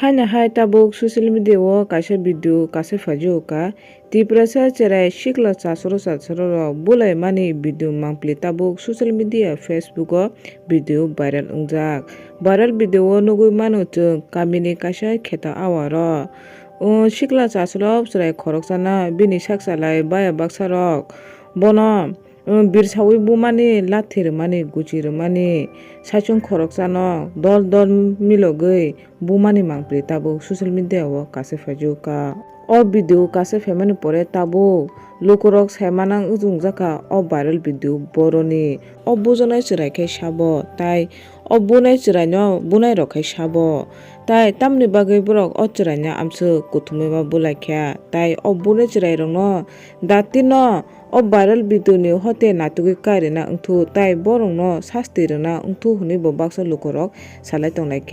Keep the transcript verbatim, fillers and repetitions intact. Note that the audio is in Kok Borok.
Haino hai tabuk social media o kaisa video kasai phaijago ka. Tiprasa cherai sikla chasro chasro rok bulai mani video mangpili tabuk social media Facebook o video viral wngjak. Viral video o nugui mano chwng kamini kaisa kheto awaro. O sikla chasro cherai khoroksano bini sak salai baya baksa rok bono, um, birsaui bumani, lathi rwmani, guchi rwmani, saichung khoroksano dol dol milogwi bumani mangpili tabuk social media o kasai phaijago ka. O video kasai phaimani pore tabuk lukurok saimanang wngjakha o viral video boroni. O bujaknai chwrai khe sabo, tai o bunai chwraino bunairok khe sabo. Tai tamni bagwi borok o chwraino amswk kuthumwi ma bulaikha. Tai o bunai chwrairokno datino o viral video ni hote natugwi kai rwna wngthu tai borokno sasti rwna wngthu hwnwi bo baksa lukurok salai tonglaikha.